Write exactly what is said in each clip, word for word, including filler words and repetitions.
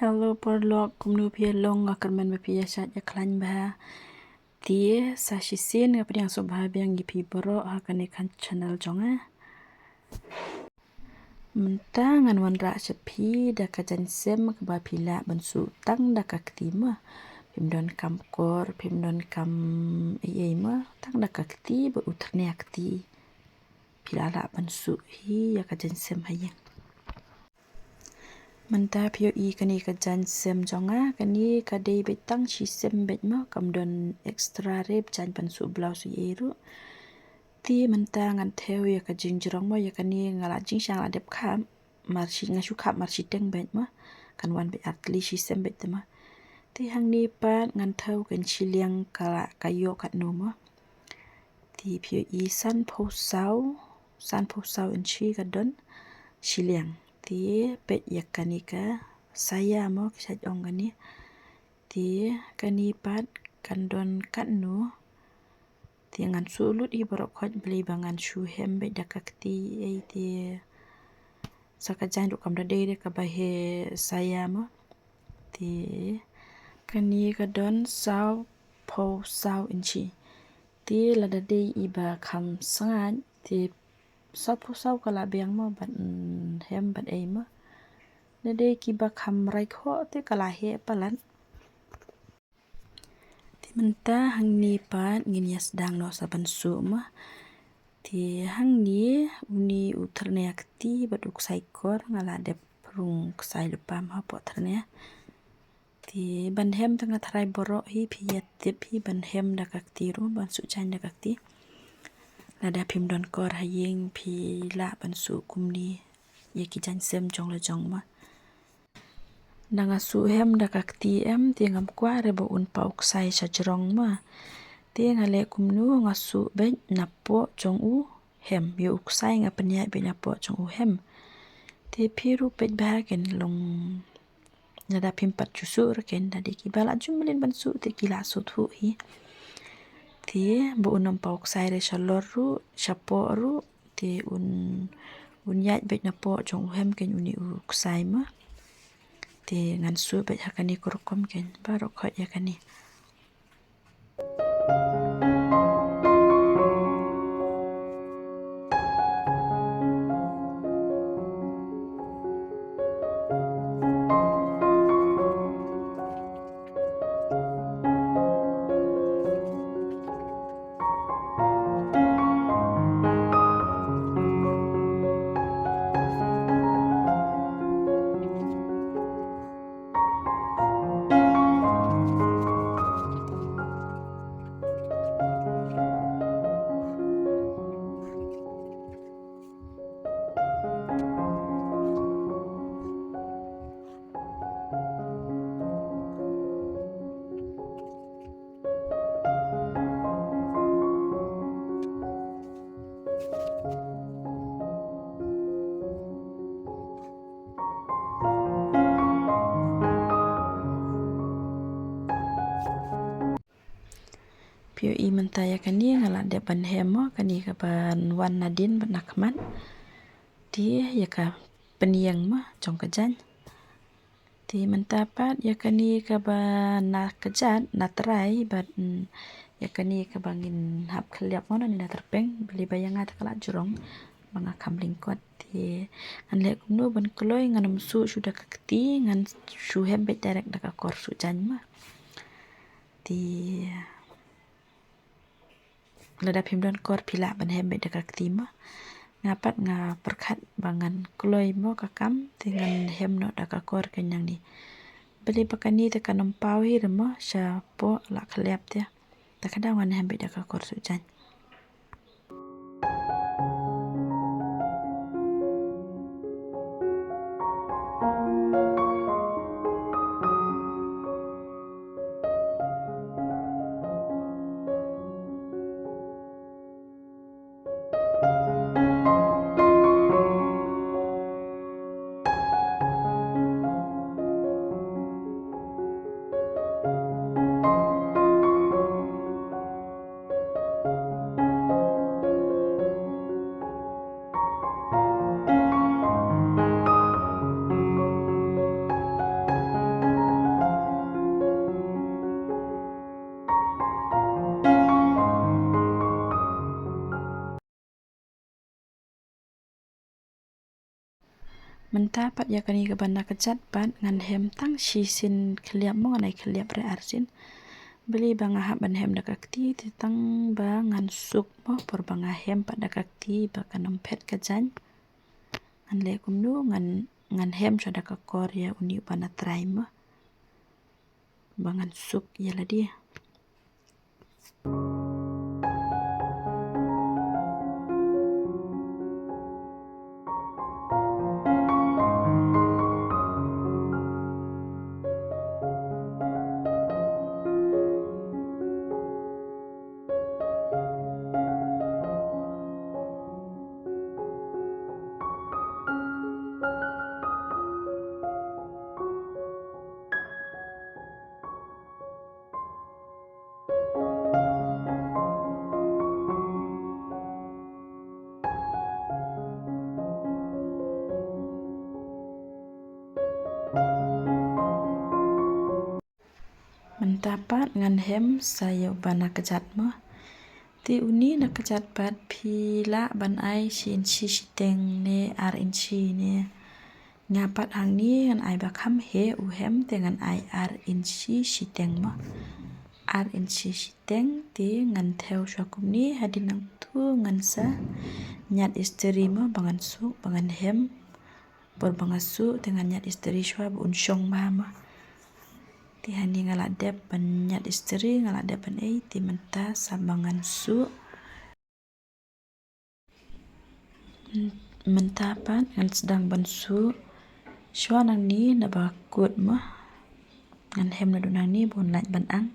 Hello paralok, kumno phi ïa long? Nga kyrmen ba phi ïa shait ïa khlaiñ bha. Te sa shisien nga pdiang sngewbha biang ïa phi baroh ha kane ka channel jong nga. Mynta ngan wanrah sha phi da ka jaiñsem kaba phi lah ban suh tang da ka kti mo. Phim don kam kor, phim don kam ei ei mo, tang da ka kti bad u thyrnia kti phi lah lah ban suh hi ïa ka jaiñsem ha ïing. Mynta phi ïohi kane ka jaiñsem jong nga, kane ka dei beit tang shisem beit mo, kam don extra re jaiñ ban suh blouse ei ei ruh. Te mynta ngan thew ïa ka jingjrong mo, ïa kane nga la jingshisha la dep khap, mar shi, nga shu khap mar shiteng beit mo. Kan wan beit ar tylli shisem beit te mo. Te hangne pat ngan thew ka shiliang ka la ka ïoh katno mo. Te phi ïohi sanphew saw, sanphew saw inchi ka don shiliang. Te peit ïa kane ka saya mo, ki shait ong kane. Te kane pat kan don katno. Te ngan suh lut hi baroh khoit, balei ba ngan shu hem beit da ka kti ei. Te sa ka jaiñ ruh kam da dei re kaba heh saya mo. Te kane ka don sawphew saw inchi. Te lada dei iba kham sngaid te sawphew saw ka la biang mo, bad, mm, hem bad ei mo. Lada dei kiba kham rai khoh te ka la heh palat. Te mynta hangne pat ngin ïa sdang noh sa ban suh mo. Te hangne une u thyrnia kti bad u ksai kor nga la dep rung ksai lypa mo hapoh thyrnia. Te ban hem te nga tharai baroh hi phi ïa tip hi ban hem da ka kti ruh, ban suh jaiñ da ka kti. Lada phim don kor ha ïing phi lah ban suh kumne ïa ki jaiñsem jong la jong mo. Da nga suh hem da ka kti em, te ngam kwah re ba un paw ksai sha jrong mo. Te nga leh kumno, nga suh beit napoh jong u hem, ïa u ksai nga pynïaid beit napoh jong u hem. Te phi ruh peit bha, kin long, lada phim pat ju suh re kin, da dei kiba la ju mlien ban suh te ki la suh thuh hi. Te ba un ym paw ksai re shalor ruh, shapoh ruh, te un, un ïaid beit napoh jong u hem kin une u ksai mo. Te ngan suh beit ha kane ka rukom kin, baroh khoit ïa kane. Phi ïohi mynta ïa kane nga la dep ban hem mo, kane kaban wan nadien bad na khmat. Te ïa ka pynïeng mo jong ka jaiñ. Te mynta pat ïa kane kaba na kjat, na trai bad, mm, ïa kane kaba ngin hap khylliap mo na, na tyrpeng, balei ba ïa nga te ka la jrong ba nga kham lyngkot. Te ngan leh kumno ban kloi, ngan ym suh shuh da ka kti, ngan shu hem beit direct da ka kor suh jaiñ mo. Te lada phim don kor phi lah ban hem beit da ka kti mo. Nga pat nga pyrkhat ba ngan kloi mo ka kam, te ngan hem noh da ka kor ka nangne. Balei ba kane te kan ym paw hi re mo, shapoh la khylliap te. Ta ka daw ngan hem beit da ka kor suh jaiñ. Mynta pat ïa kane kaba na kjat pat ngan hem tang shisien khlieh mo, ngan ai khlieh re arsien. Balei ba nga hap ban hem da ka kti, te tang ba ngan suk mo, por ba nga hem pat da ka kti ba kan ym phet ka jaiñ. Ngan leh kumno, ngan, ngan hem shuwa da ka kor ïa une uba na trai mo, ba ngan suk ïa lade. Mynta pat ngan hem sa ïa uba na kjat mo. Te une na kjat pat phi lah ban ai shi inshi shiteng ne ar inshi ne. Nga pat hangne ngan ai ba kham heh u hem, te ngan ai ar inshi shiteng mo. Ar inshi shiteng, te ngan thew shuwa kumne, hadien nangta ngan sa ñiad istri mo, ba ngan suk, ba ngan hem. Por ba nga suk, te ngan ñiad istri shuwa ba un shong bha mo. Te hangne nga la dep ban ñiad istri, nga la dep ban ei, te mynta sa ba ngan suk. Mynta pat ngan sdang ban suk shuwa nangne naba kut mo. Ngan hem naduh nangne ba un lait ban ang.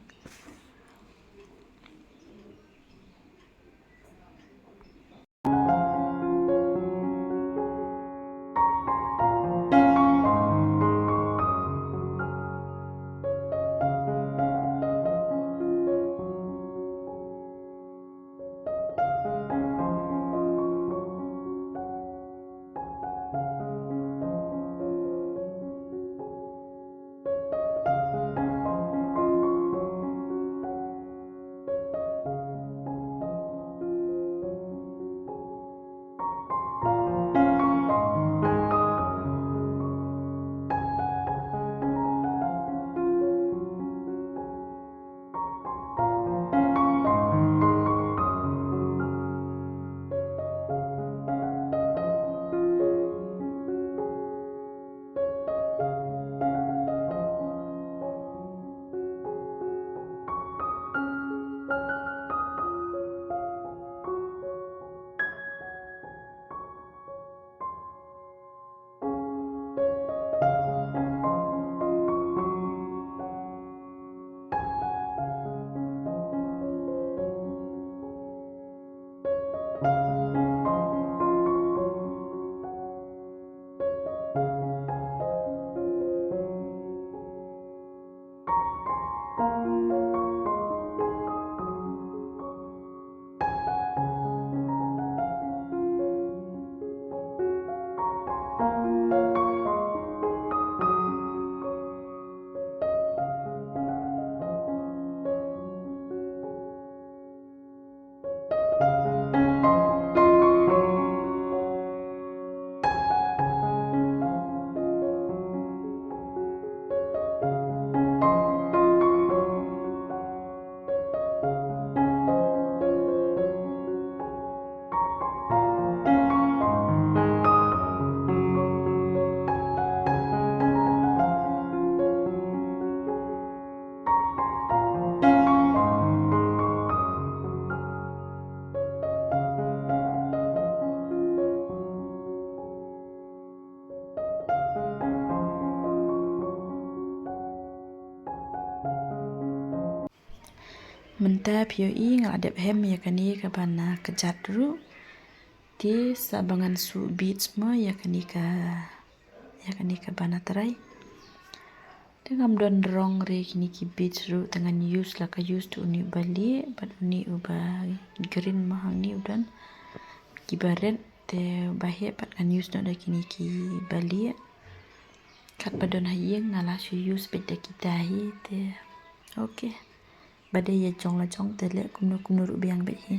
Mynta phi ïohi nga la dep hem ïa kane kaba na kjat ruh. Te sa ba ngan suk beads mo ïa kane ka, ïa kane kaba na trai. Te ngam don rong re kine ki beads ruh, te ngan use la ka use to une uba lieh bad une uba green mo hangne u don kiba red, te ba heh pat ngan use noh da kine kiba lieh. Katba don ha ïing nga la shu use beit da kita hi te. Okay. Ba dei ïa jong la jong te leh kumno kumno ruh biang beit hi.